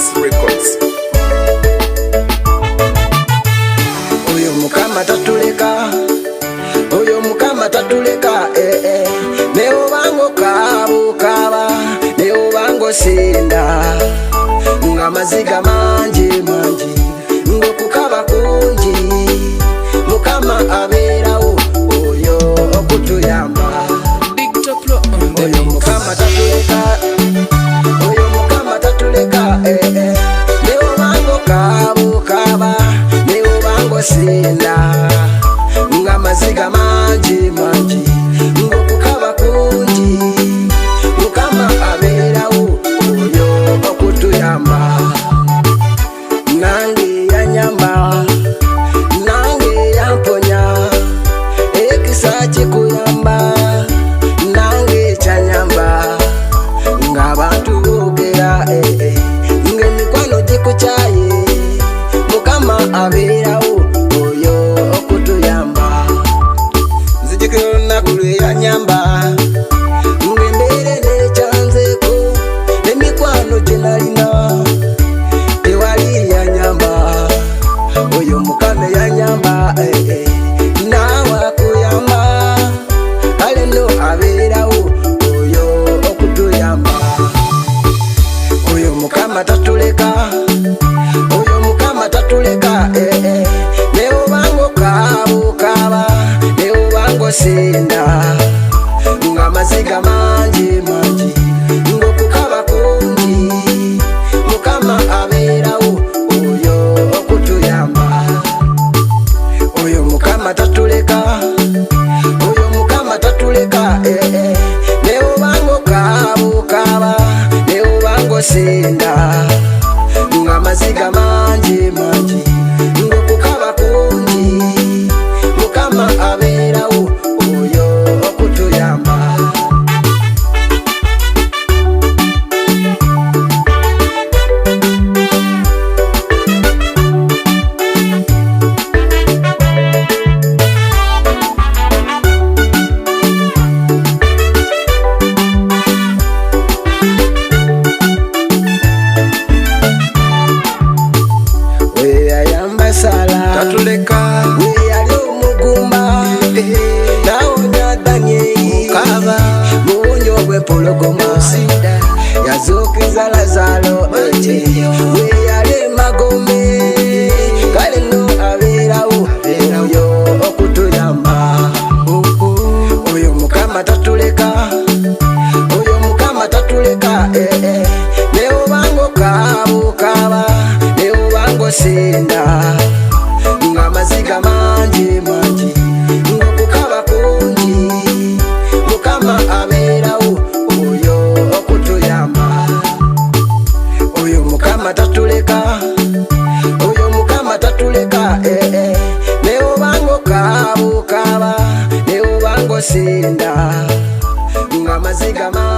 Success Records. Oyo Mukama tatuleka, oyo Mukama tatuleka, eh, eh. Neobanga okaaba okaaba, neobanga osinda, ng'amaziga mangi mangi, ng'okukaba kungi, Mukama abeerawo oyo okutuyamba. Big Top Pro on the Oyo mix. Mukama tatuleka, oyo Mukama tatuleka, eh, eh. Neobanga okaaba okaaba, neobanga osinda, ng'amaziga mangi mangi, ng'okukaba kungi, Mukama abeerawo oyo okutuyamba. Nange yanyamba, nange yamponya, ekisa kikuyamba, nange kyanyamba, ng'abantu boogera, eh, eh, ng'emikwano gikukyaye, Mukama abeerawo oyo okutuyamba. Nzijukira olunaku lwe yanyamba, ng'embeera n'ekyanzeeko, emikwano gye nalina tewali yanyamba, oyo Mukama yanyamba, eh, eh, naawe akuyamba, kale nno abeerawo oyo okutuyamba. Oyo Mukama tatuleka, oyo Mukama tatuleka, eh, eh. Neobanga okaaba okaaba, neobanga osinda, ng'amaziga mangi mangi, ng'okukaba kungi, Mukama abeerawo oyo okutuyamba. Oyo Mukama tatuleka, oyo Mukama tatuleka, eh, eh. Neobanga okaaba okaaba, neobanga osinda, ng'amaziga mangi mangi, ng'okukaba kungi, Mukama abeerawo oyo okutuyamba. Weyayamba Sala, Tatuleka. Weyali omugumba, nawonya Danyeri Mukaba. Muwonyo obw'empologoma, yazuukiza Lazaro, weyali emagombe, kale nno abeerawo oyo okutuyamba. Oyo Mukama tatuleka, oyo Mukama tatuleka, eh, eh. Neobanga okaaba okaaba, neobanga osinda, ng'amaziga mangi mangi, ng'okukaba kungi, Mukama abeerawo oyo okutuyamba. Oyo Mukama tatuleka, oyo Mukama tatuleka, eh, eh. Neobanga okaaba okaaba, neobanga osinda, ng'amaziga mangi.